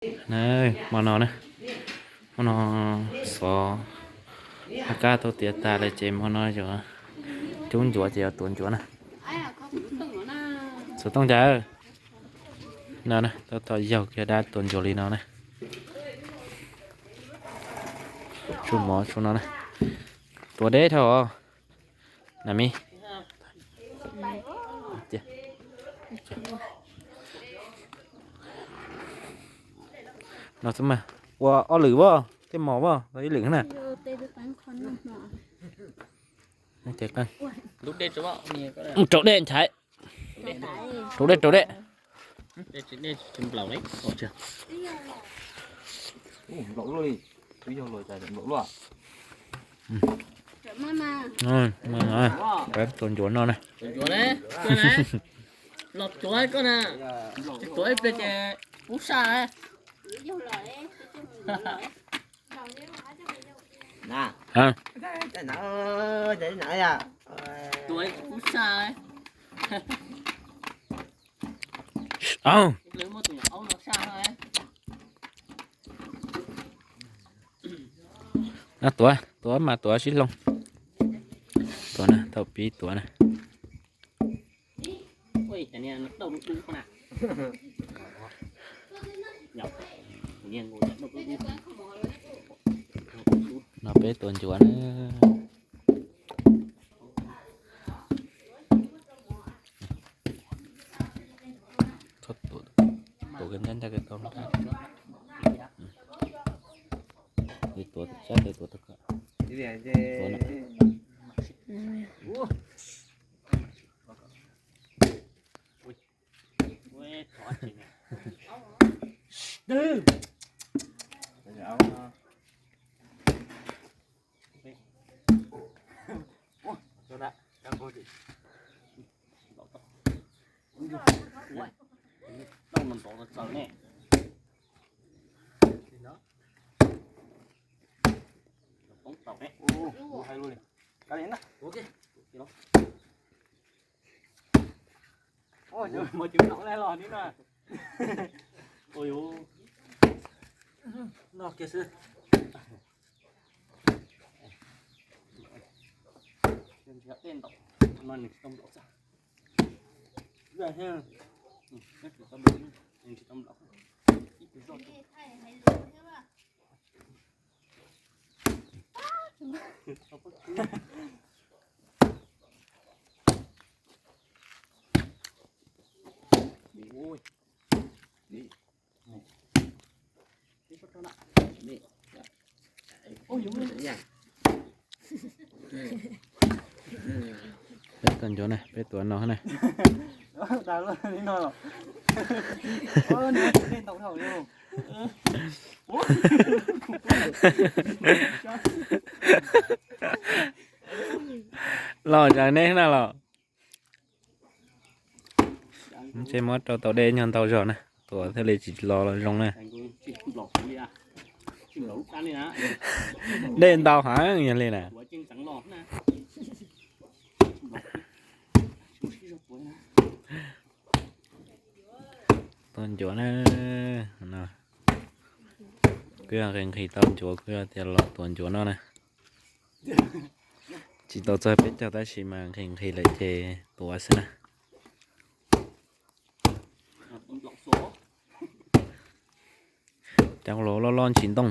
Na, hmo no na, hmo no xov haj kab tau tiav tas lawm ces hmo no yuav cub ncuav ces yuav tuav ncuav na. Xov tooj cas no na, tau tau yaug kiag dab tuav ncuav li no na. Tsuj mov tsuj no na, tuav deb dhau os. Na mi, no xwb mas, ua ob lwm as, tej mos as, ib lwm na. Raus dej ntshai, raus dej, raus dej. Peb tuav ncuav no na. Los tuav koj na, tsis tuav ib pliag ces kub saj. Tuav kub saj. Ib pliag muab tus nyuam aub no saj. Tuav, tuav mas tuav sib hloov. Tuav na, thaum pib tuav na. No peb tuav ncuav na. Tuav kawg ncaj ncaj kawg tau. Tuav sab tes tuav tau. No kiag xwb. Tej ntaum no nws tsis tau nplaum xwb. Tsis tau nplaum, nws tsis tau nplaum. Ib tug zoj. Peb tuav ncuav na, peb tuav no na. Los zas neb na los. Ntshe muab rau tau dej nyuag ntau zog na, tuav thiaj li tsis los zoo na. Dej ntau heev yog li na. Tuav ncuav na, no. Kuj yog nqhis nqhis tau ncuav kuj yog tias los tuav ncuav no na. Tsis tau txog peb caug tab sis mas nqhis nqhis lawm ces tuav xwb na. Cov loj loj ntsis ntoo.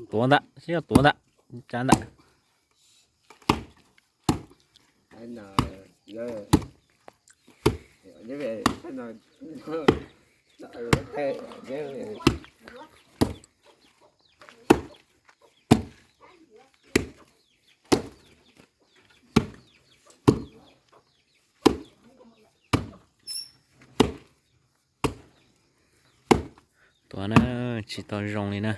Tuav ntawm, sib yog tuav ntawm, tsa ntawm. Tuav na, tsis tau zoo li na.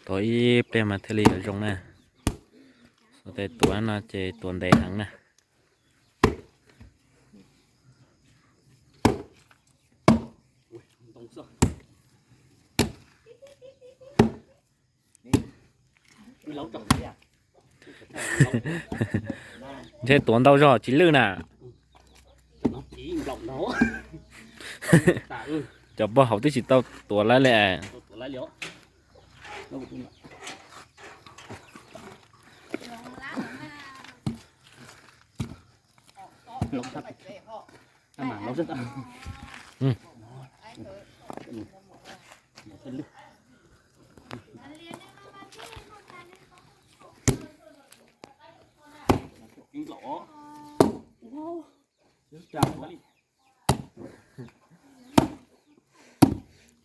Tuav ib pliag mas thiaj li yuav zoo na. Xov tes tuav no ces tuav ntev heev na. Ntshe tuav ntau zog tsis lwj na. Cov poj hauv twb tsis tau tuav lawm li.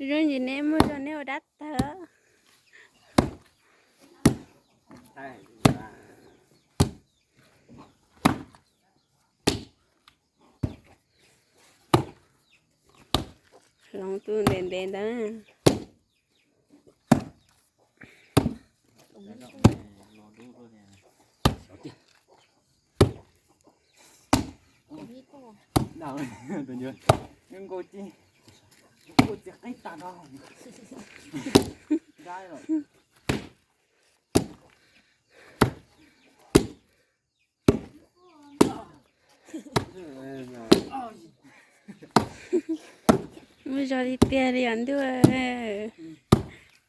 Zoo li neb muaj zog neb ua dab tawg. Hloov tus ntev ntev ntawd. Muaj zog tiag tiag li os ntuj,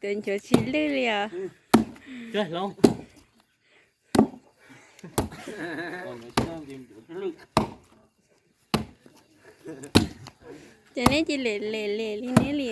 tuav ncuav tsis lwj li os. Ces neb cia li lem lem lem li neb li.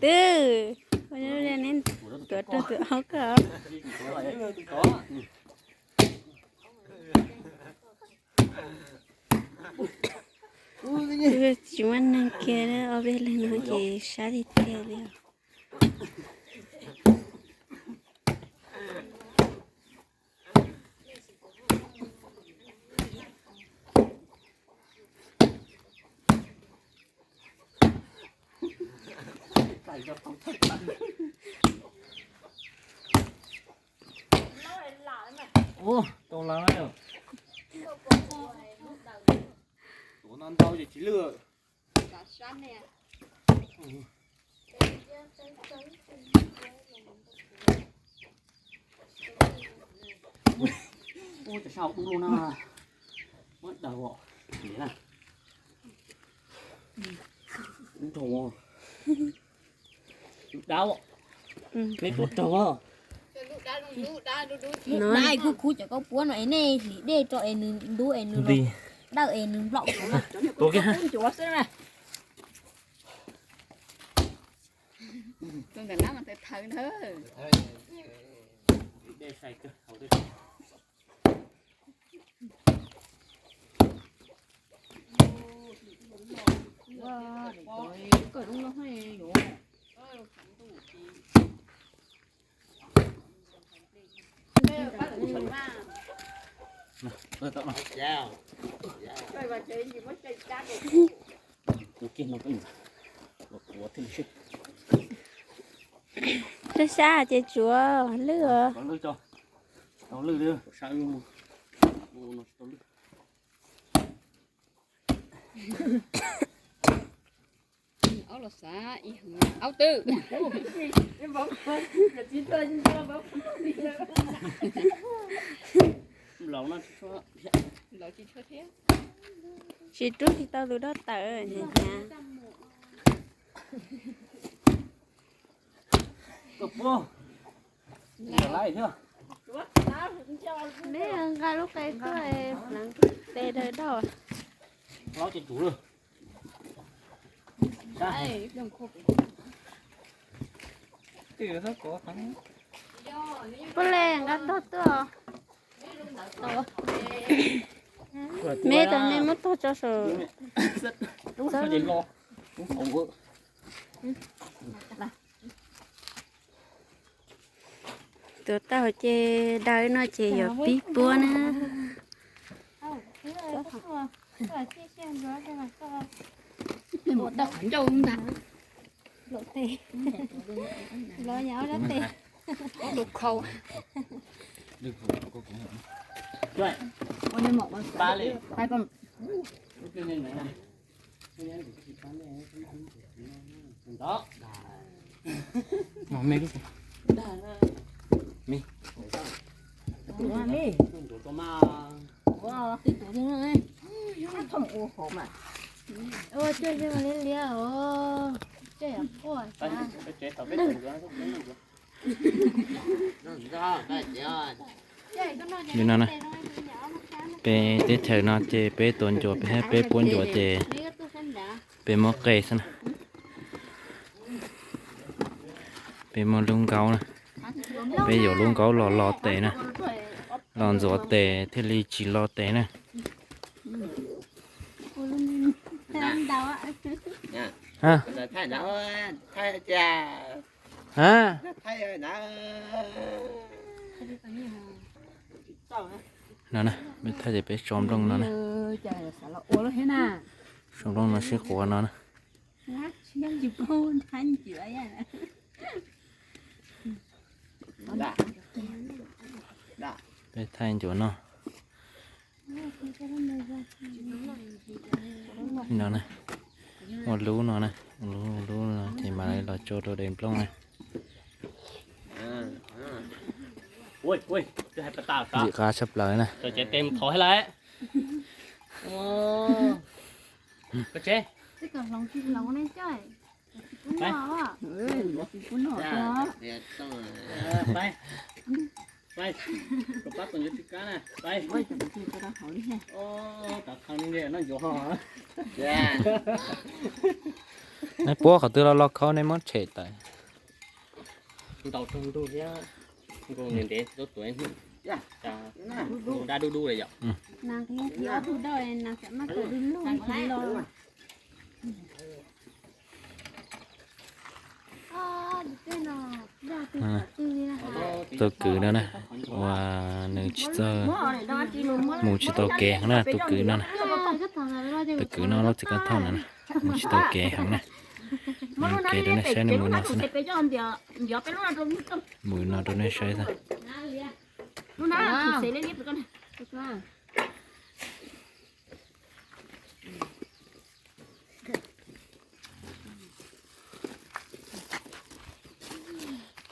Twb, neb tuav rau tus aub ko. Tsis muaj neeg kiag, ob peb leeg no ces sab tiag tiag li os. Ua, tau lawm. Tuav ntau ntau ces tsis lwj. Ua, cov sab dub loj na. Muab daws os. Nrog os. Dab os. Neb tuav raug os. Dab kuj khub cov koj puab no es nej hliv dej rau es nws ntub es nws los dawj es nws nplaum. Tuav kiag. Tus ntawm lab mas tawv thawv ntawd. Sab sab ces tsuav lwj os. Aub los xav ib heev, aub twb. Tsis rub tsis tau tus doj tawm. Neb nqa lub qe tuaj pleev tes daws doj. Puab le nqa tog tuaj. Meb tas mej muab tog tso saum. Tuav tau ces daws no ces yuav pib puab na. Li no na, peb teb chaws no ces peb tuav ncuav, peb, peb puab ncuav ces peb muab qe xwb na. Peb muab lub nkaub na, peb yuav lub nkaub los lo tes na, los ntxuav tes thiaj li tsis lo tes na. No na, peb thaij tias peb tso nplooj no na. Tso nplooj no sib quav no na. Peb thaij ncuav no. No na, ua lub no na, ua lub, ua lub no ces mam li los tso rau daim nplooj na. Ntxim qab tshaj plaws na. Nej puab qhov twg los los khau, nej muab tshem tawm. Tus kwv no na, uas nws tsis txawj, mus tsis tau kev heev na, tus kwv no na. Tus kwv no lub txiv kab thauj no na, mus tsis tau kev heev na. Mus kev rau nej saib, nws mus no xwb na. Mus no rau nej saib xwb.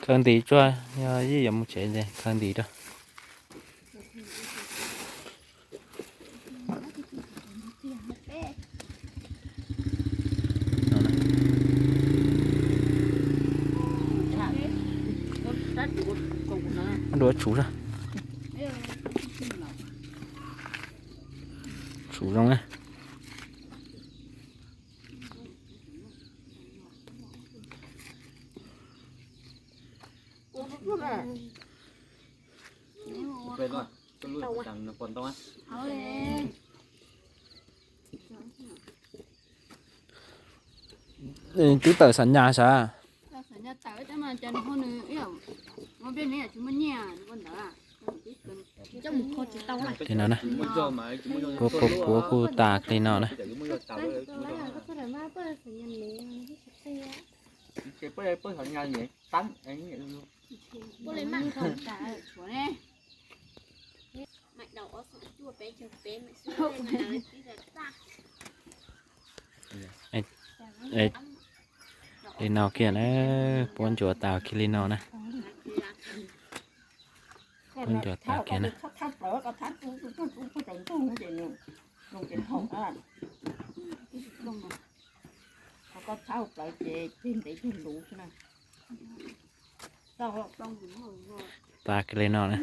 Khaws ntim tsuag, yog yij yuav mus tsev ces khaws ntim rau. Dua tsum, tsum zoo na. Twb tawm xam nyas sav. Li no na, puab puab puab kuj tas li no na. Li no kiag na, puab ncuav tas kiag li no na. Puab ncuav tas kiag na. Tas kiag li no na.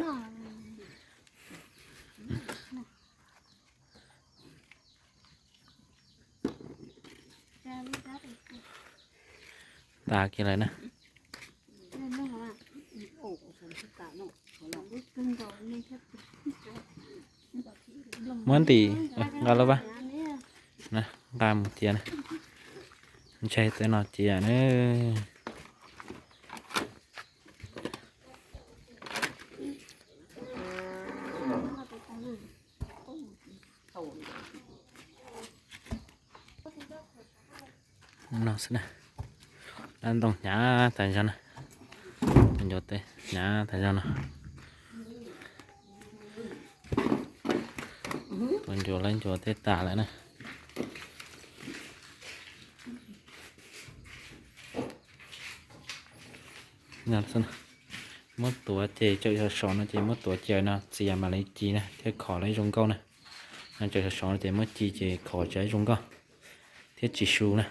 Tas kiag lawm na. Muab ntim, nqa lub vab, nqa mus cia na. Ntshe tej no cia na. No xwb na. Dab ntoo hnyav tas zog na. Ncuav teb hnyav tas zog no. Tua ncuav lawv ncuav teb tas lawm na. Muab tuav ces tsawm sov sov no ces muab tuav ces no txias mam li ci na thiaj khov lawv zoo nkauj na. No tsawm sov sov no ces muab ci ces khov tsis zoo nkauj thiab tsis su na.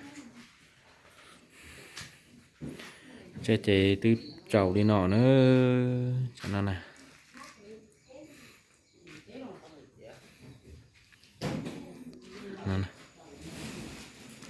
Tsawm ces twb tsaus li no na. Tsam no na.